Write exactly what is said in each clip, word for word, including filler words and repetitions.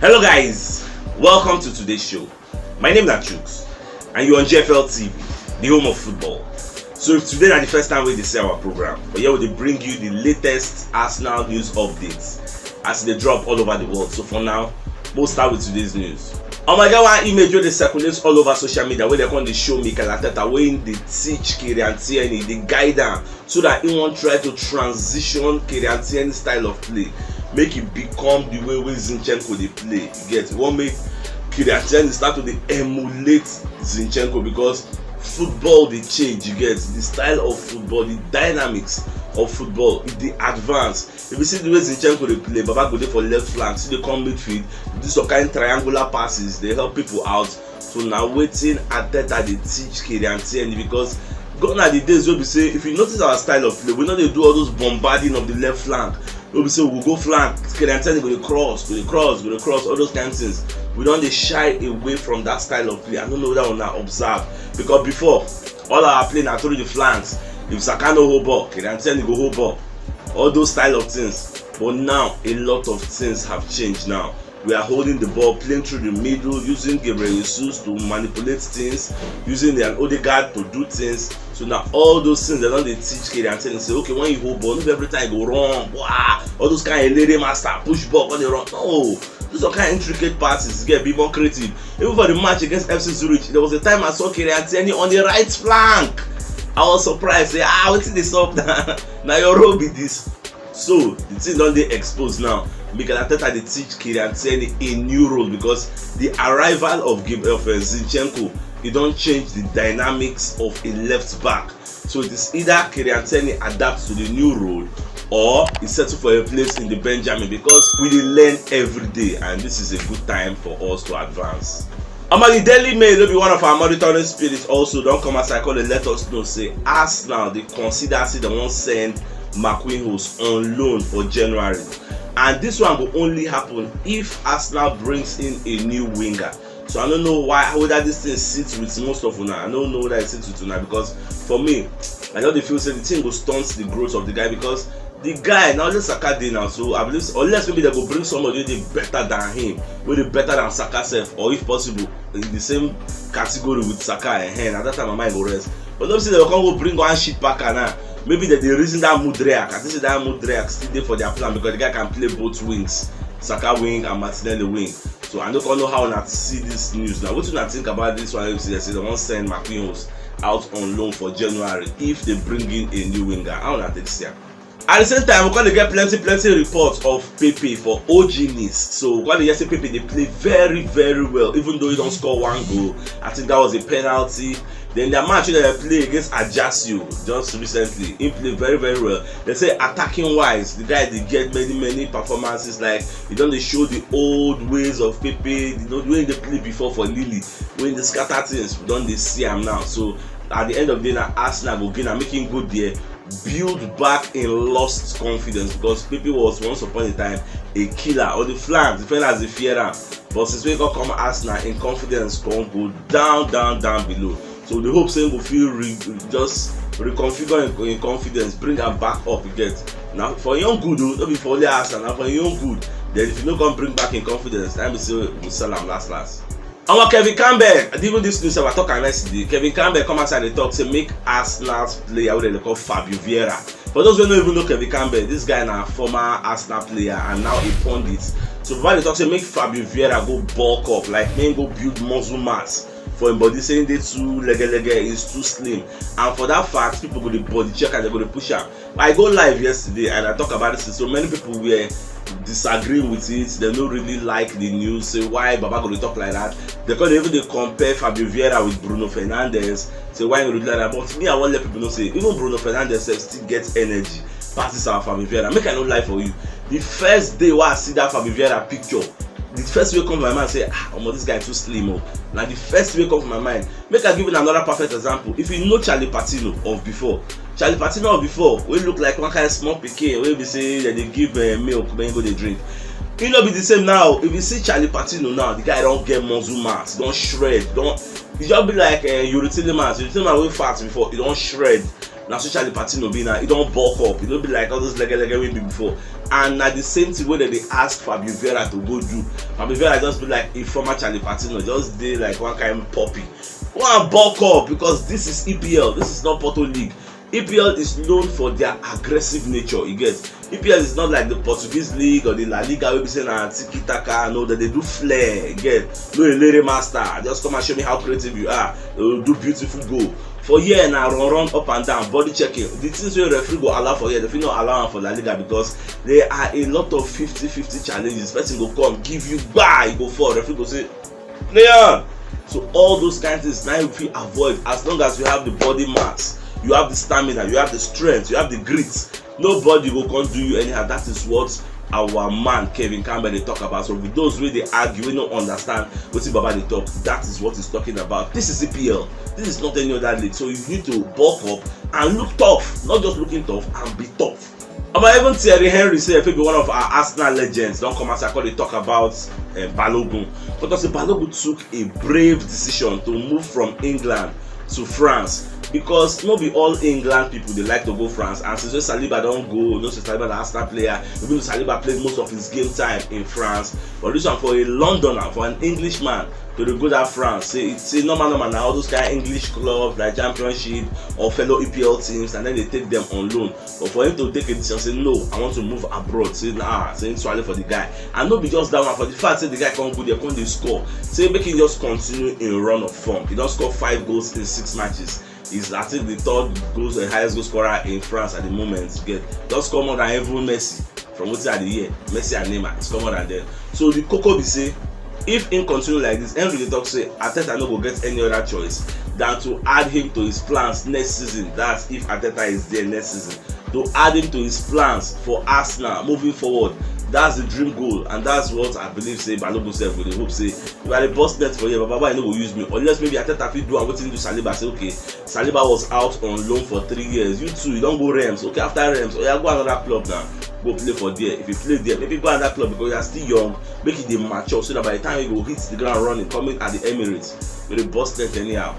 Hello guys, welcome to today's show. My name na Chuks and you're on G F L T V, the home of football. So if today na the first time wey you dey see our program, but here we dey bring you the latest Arsenal news updates as e dey drop all over the world. So for now, we'll start with today's news. Oh my god, one image wey dey circulate all over social media wey dey come dey show Mikel Arteta wey dey teach Kieran Tierney, dey guide am so that he wan try to transition Kieran Tierney style of play, make e become the way wey Zinchenko dey play. You get, e wan make Kieran Tierney start to dey emulate Zinchenko because football dey change. You get, the style of football, the dynamics of football, e dey advance. If you see the way Zinchenko dey play, Baba go dey for left flank, still dey come midfield, do some kind triangular passes, dey help people out. So na wetin Arteta dey teach Kieran Tierney, because gone are the days wey be say, if you notice our style of play, we no dey do all those bombarding of the left flank. No be say we go go flank, Kieran Tierney go dey cross, go dey cross, go dey cross, all those kind things. We don dey shy away from that style of play. I no know whether una observe, because before, all our play na through the flanks. If Saka no hold ball, Kieran Tierney go hold ball. All those style of things. But now, a lot of things have changed now. We are holding the ball, playing through the middle, using Gabriel Jesus to manipulate things, using the Odegaard to do things. So now all those things dem don dey teach Kieran Tierney say, okay, when you hold ball, no be every time you go run, wow, all those kind of lady master push ball when they run. No, do some kind of intricate passes, get, be more creative. Even for the match against F C Zurich, there was a time I saw Kieran Tierney on the right flank. I was surprised, say, ah, wetin dey sup na? Na your role be this. So the thing don dey exposed now. Mikel Arteta dey teach Kieran Tierney a new role because the arrival of Gib- of uh, Zinchenko, e don change the dynamics of a left back. So it is either Kieran Tierney adapts to the new role or he settle for a place in the Benjamin, because we dey learn every day and this is a good time for us to advance. Omo, the Daily Mail, no be one of our monitoring spirits, also don come outside come dey let us know say Arsenal dey consider say dem wan send Marquinhos on loan for January, and this one go only happen if Arsenal brings in a new winger. So I no know why, whether this thing sits with most of una. I no know whether it sits with una, because for me, I just dey feel say the thing go stunt the growth of the guy, because the guy na only Saka dey now. So I believe, unless maybe dem go bring somebody wey dey better than him, wey dey better than Saka sef, or if possible in the same category with Saka, eh, na that time my mind go rest. But no be say dem go come go bring one shit packer now. Maybe dem dey reason that Mudryk. I think say that Mudryk still dey for their plan because the guy can play both wings, Saka wing and Martinelli wing. So I no come know how una see this news now. Wetin una think about this one? Wey be say dem say dem wan send Marquinhos out on loan for January if they bring in a new winger. How una take see am? At the same time, we come dey get plenty plenty reports of Pepe for O G needs. So we come dey hear say Pepe dey play very very well, even though he don score one goal. I think that was a penalty. Then their match wey dem play against Ajaccio just recently, he play very very well. Dem say attacking wise, the guy dey get many many performances. Like, he don dey show the old ways of Pepe, you know, the way he dey play before for Lille, wey he dey scatter things. We don dey see am now. So at the end of the day, na Arsenal go gain am, make him go there, build back in lost confidence, because Pepe was once upon a time a killer on the flank, defenders dey fear am. But since wey he come come Arsenal, im confidence come go down down down below. So we dey hope say he go fit re just reconfigure im im confidence, bring am back up, you get. Na for im own good o, no be for only Arsenal, na for im own good. Then if he no come bring back im confidence, na im be say we sell am last last. Omo, Kevin Campbell, even this news I talk am yesterday. Kevin Campbell come outside dey talk say make Arsenal player wey dem dey call Fabio Vieira. For those wey no even know Kevin Campbell, this guy na former Arsenal player and now a pundit. So Baba dey talk say make Fabio Vieira go bulk up, like, make him go build muscle mass for him body, say he dey too legelege, he's too slim. And for that fact, people go dey body check and dem go dey push am. I go live yesterday and I talk about this thing. So many people were disagreeing with it. Dem no really like the news, say why Baba go dey talk like that. Dem come dey even dey compare Fabio Vieira with Bruno Fernandes, say why he go dey do like that. But me, I wan let people know say even Bruno Fernandes sef still get energy pass this our Fabio Vieira. Make I no lie for you, the first day wey I see that Fabio Vieira picture, the first thing wey come to my mind say, ah, omo, this guy too slim o. Na the first thing wey come to my mind. Make I give you another perfect example. If you know Charlie Patino of before, Charlie Patino of before, wey look like one kind small pikin wey be say dem dey give eh, milk make he go dey drink, he no be the same now. If you see Charlie Patino now, the guy don get muscle mass, don shred, don, e just be like eh, Youri Tielemans. Youri Tielemans wey fat before, e don shred. Na so Charlie Patino be now. E don bulk up. E no be like all those lege lege wey be before. And na the same thing wey dem dey ask Fabio Vieira to go do. Fabio Vieira just be like a former Charlie Patino, just dey like one kind puppy. Go and bulk up, because this is E P L. This is not Porto League. E P L is known for their aggressive nature. You get? E P L is not like the Portuguese league or the La Liga wey be say na tiki taka. No, dem dey do flair. You get? No, a lere master. Just come and show me how creative you are. They will do beautiful goal. For here na run, run up and down, body checking. The things wey referee go allow for here, dem fit no allow am for La Liga, because there are a lot of fifty fifty challenges. Person go come give you gba, you go fall. Referee go say, "Play on." So all those kind things now you fit avoid as long as you have the body mass, you have the stamina, you have the strength, you have the grit. Nobody go come do you anyhow. That is what our man Kevin Campbell dey talk about. So with those wey dey argue, wey no understand wetin Baba dey talk, that is what he's talking about. This is E P L. This is not any other league. So you need to bulk up and look tough, not just looking tough, and be tough. Omo, even Thierry Henry sef, wey be one of our Arsenal legends, don come outside come dey talk about, eh, Balogun. But say Balogun took a brave decision to move from England to France, because no be all England people dey like to go France. And since wey Saliba don go, you know say Saliba na Arsenal player, even though Saliba played most of his game time in France, but this one for a Londoner, for an Englishman to dey go that France, say, say normal, normal na all those kind English clubs like Championship or fellow E P L teams, and then they take them on loan. But for him to take a decision, say, "No, I want to move abroad," say, "Nah," say him swallow for the guy. And no be just that one, for the fact say the guy come go there, come dey score. Say make him just continue in run of form. He don score five goals in six matches. He's, I think, the third goals, the highest goal scorer in France at the moment. You get? Just score more than even Messi. From wetin I dey hear, Messi and Neymar, he score more than them. So the koko be say, if him continue like this, Henry dey talk say Arteta no go get any other choice than to add him to his plans next season. That's if Arteta is there next season. To add him to his plans for Arsenal moving forward. That's the dream goal, and that's what I believe say Balogun sef go dey hope say, "If I dey burst net for here, Baba, why you no go use me?" Unless maybe Arteta fit do am wetin do Saliba, say, "Okay, Saliba was out on loan for three years. You too, you don go Reims. Okay, after Reims, oya, go another club now. Go play for there. If you play there, maybe go another club, because you are still young. Make you dey mature, so that by the time you go hit the ground running, coming at the Emirates, you dey burst net anyhow."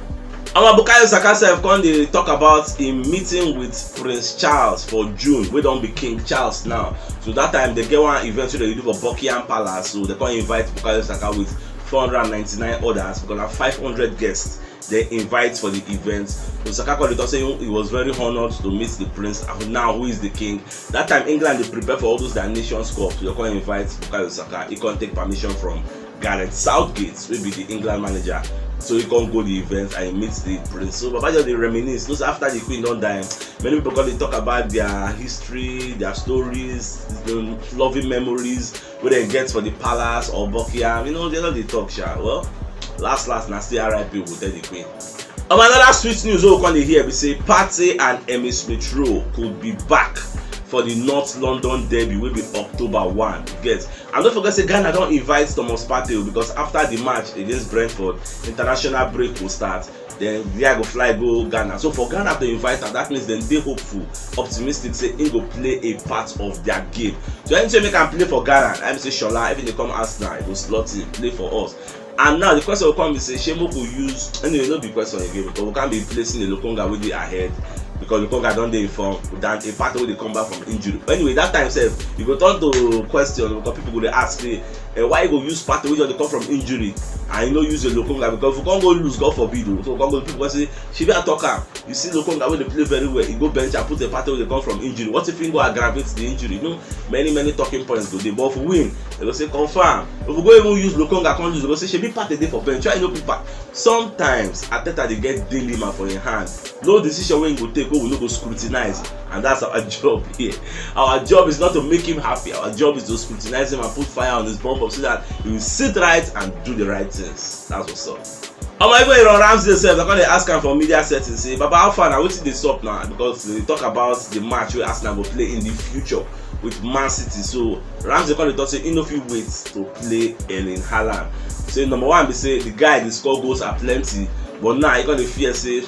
Omo, Bukayo Saka sef come dey talk about him meeting with Prince Charles for June, wey don be King Charles now. So that time, they get one event wey they do for Buckingham Palace. So they come invite Bukayo Saka with four hundred and ninety-nine others, because na five hundred guests they invite for the event. So Saka come dey talk say he was very honored to meet the prince, and now who is the king. That time, England dey prepare for all those their Nations Cup. So they come invite Bukayo Saka. He come take permission from Gareth Southgate, wey be the England manager. So he come go the event and he meet the prince. So Baba just dey reminisce. Those after the queen don die, many people come dey talk about their history, their stories, the loving memories wey dem get for the palace or Buckingham. You know, they don dey talk, sha. Well, last, last, na still R I P we go tell the queen. Um, another sweet news wey we come dey hear be say Partey and Emile Smith Rowe could be back for the North London derby, wey be October one. You get? And don't forget say Ghana don invite Thomas Partey o, because after the match against Brentford, international break go start. Then the guy go fly go Ghana. So for Ghana to invite am, that means dem dey hopeful, optimistic say he go play a part of their game. So anything make am play for Ghana, I say Shola, if he dey come Arsenal, he go slot in, play for us. And now the question will come be say, shey make we use, anyway, no be question again, because we can't be placing a Lokonga wey dey ahead, because Lokonga don dey informed than a Partey wey dey come back from injury. Anyway, that time sef, you go turn to question, because people go dey ask say, eh, why you go use Partey wey just dey come from injury and you no use a Lokonga? Because if we come go lose, God forbid o, so we come go, people go say, "Shebi I talk am." You see Lokonga wey dey play very well, he go bench and put a Partey wey dey come from injury. What if he go aggravate the injury? You know, many, many talking points go dey. But if we win, they go say, "Confirm." If we go even use Lokonga come lose, they go say, "Shebi Partey dey for bench, why you no pick Partey?" Sometimes Arteta dey get dilemma for him hand. No decision wey he go take wey we no go scrutinize, and that's our job here. Our job is not to make him happy. Our job is to scrutinize him and put fire on his bum bum so that he will sit right and do the right things. That's what's up. Omo, even Aaron Ramsey sef, they come dey ask am for media settings, say, "Baba, how far now? Wetin dey sup now?" Because they talk about the match wey Arsenal go play in the future with Man City. So Ramsey come dey talk say he no fit wait to play Erling Haaland. Say number one be say the guy dey score goals are plenty, but now he come dey fear say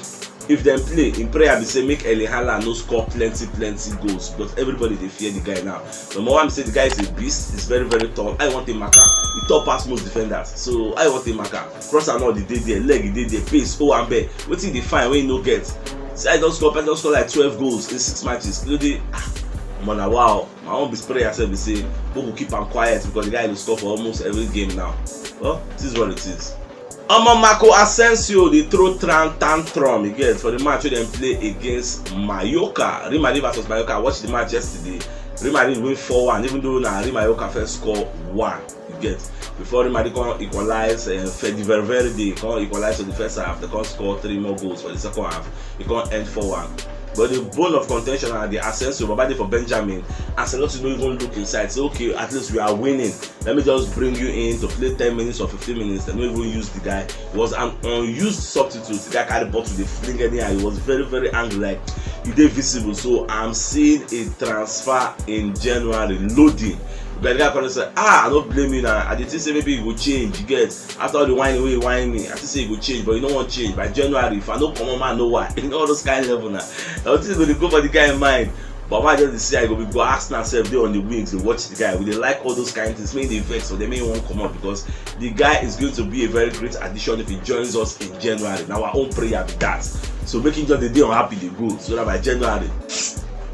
if dem play, in prayer be say make Erling Haaland no score plenty, plenty goals, because everybody dey fear the guy now. Number one be say the guy is a beast, he's very, very tall. I want him mark am. He tall pass most defenders, so I want him mark am. Cross and all, he dey there, leg, he dey there, pace, oh, and be wetin he dey find wey he no get. See, I don score, I don score like twelve goals in six matches. You know, the ah, man, wow. My own be prayer sef be say, people go keep am quiet because the guy dey score for almost every game now. Well, it is what it is. Omo, Marco Asensio dey throw tran tantrum again for the match wey dem play against Mallorca. Real Madrid versus Mallorca. I watched the match yesterday. Real Madrid win four one, even though na Real Mallorca first score one. You get, before Real Madrid come equalize, uh, Fede Valverde come equalize for the first half. They come score three more goals for the second half. It come end four one. But the bone of contention na the Asensio, Baba dey for Benjamin. Ancelotti no even look inside. Say, okay, at least we are winning. Let me just bring you in to play ten minutes or fifteen minutes. They no even use the guy. He was an unused substitute. The guy carry bottle, dey fling anyhow. He was very, very angry. Like, you dey visible. So I'm seeing a transfer in January. Loading. But the guy come say, ah, I don't blame you now. I dey think say maybe you go change. You get, after all the whining wey you whine me, I think say you go change, but you no wan change. By January, if I no come on, man, no why. You know all those kind of level now. I think go dey go for the guy mind. But why just dey see I go be go Arsenal sef dey on the wings, dey watch the guy. We dey like all those kind things. Make dey vex for them, make he wan comot because the guy is going to be a very great addition if he joins us in January. Na our own prayer be that. So make him just dey dey unhappy dey go, so that by January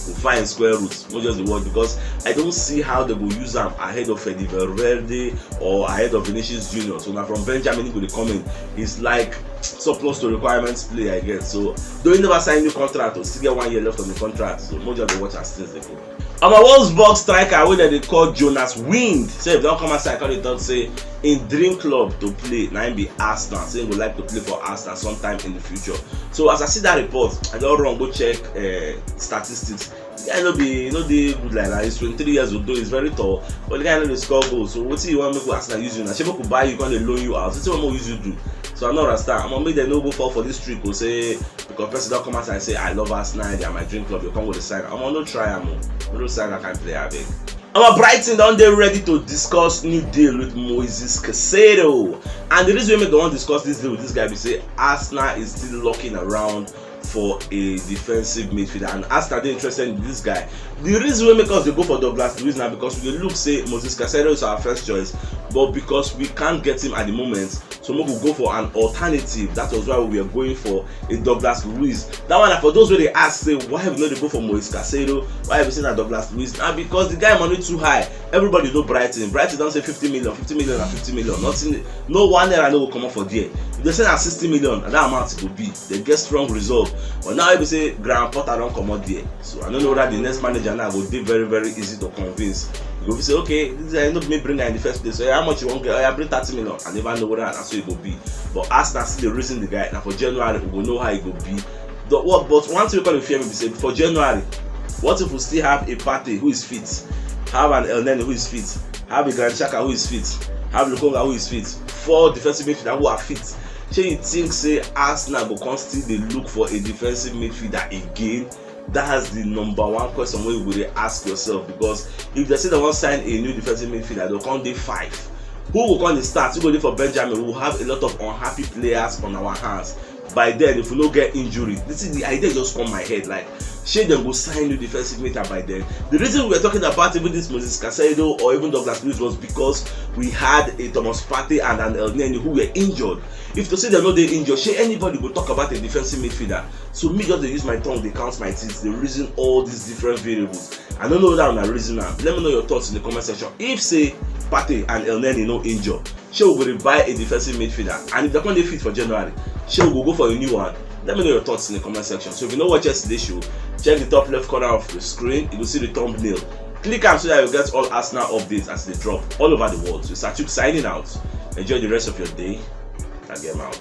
we find square root. No just the word, because I don't see how they go use am ahead of Fede Valverde or ahead of Vinicius Junior. So now from Benjamin he go dey come in. It's like surplus to requirements play, I guess. So though he never sign new contract, or still get one year left on the contract. So more just dey watch as things dey go. Our Wolfsburg striker wey dem dey call Jonas Wind sef don come outside come dey talk say im dream club to play na im be Arsenal. Say he would like to play for Arsenal sometime in the future. So as I see that report, I don run go check, uh, statistics. The guy no be, no dey good like that. He's twenty-three years old though, he's very tall, but the guy no dey score goals. So wetin you wan make Arsenal use you na? Shey make we buy you, come dey loan you out? Wetin wan make we use you do? So I no understand. Omo, make dem no go fall for this trick o, say because person don come outside say, I love Arsenal, they are my dream club, you come go dey sign. Omo, no try am o. No try that kind player, abeg. Our Brighton don dey ready to discuss new deal with Moises Caicedo. And the reason wey make dem wan discuss this deal with this guy be say Arsenal is still looking around for a defensive midfielder, and Arsenal dey interested in this guy. The reason wey make us dey go for Douglas Luiz na because we dey look say Moises Caicedo is our first choice, but because we can't get him at the moment, so make we go for an alternative. That was why we were going for a Douglas Luiz. That one na for those wey dey ask say why we no dey go for Moises Caicedo, why we say na Douglas Luiz. Na because the guy money too high. Everybody know Brighton. Brighton don say fifty million, fifty million and fifty million. Nothing, no one naira no go comot for there. If they say na sixty million, na that amount e go be. They get strong resolve. But now if you say Graham Potter don comot there, so I don't know whether the next manager now go dey very, very easy to convince. You go be say, okay, this guy no be me bring am in the first place. So how much you wan get? Oh, yeah, bring thirty million. I never know whether na so e go be. But Arsenal still dey reason the guy. Na for January we go know how e go be. The, what, but one thing wey come dey fear me be say for January, what if we still have a Partey who is fit, have an Elneny who is fit, have a Granit Xhaka who is fit, have Lokonga who is fit, four defensive midfielder who are fit? Shey you think say Arsenal go come still dey look for a defensive midfielder again? That's the number one question wey you go dey ask yourself, because if they say they wan sign a new defensive midfielder, they'll come dey five. Who go come dey start? Who go dey for Benjamin? We will have a lot of unhappy players on our hands. By then, if we no get injury, this is the idea just come my head. Like, shey dem go sign new defensive midfielder by then? The reason we were talking about even this Moises Caicedo or even Douglas Luiz was because we had a Thomas Partey and an Elneny who were injured. If to say dem no dey injured, shey anybody go talk about a defensive midfielder? So me just dey use my tongue dey count my teeth, dey reason all these different variables. I no know whether una reason am. Let me know your thoughts in the comment section. If say Partey and Elneny no injure, shey we go dey buy a defensive midfielder? And if dem come dey fit for January, shey we go go for a new one? Let me know your thoughts in the comment section. So if you no watch yesterday's show, check the top left corner of the screen. You go see the thumbnail. Click am so that you get all Arsenal updates as they drop all over the world. So Satuk signing out. Enjoy the rest of your day. I get out.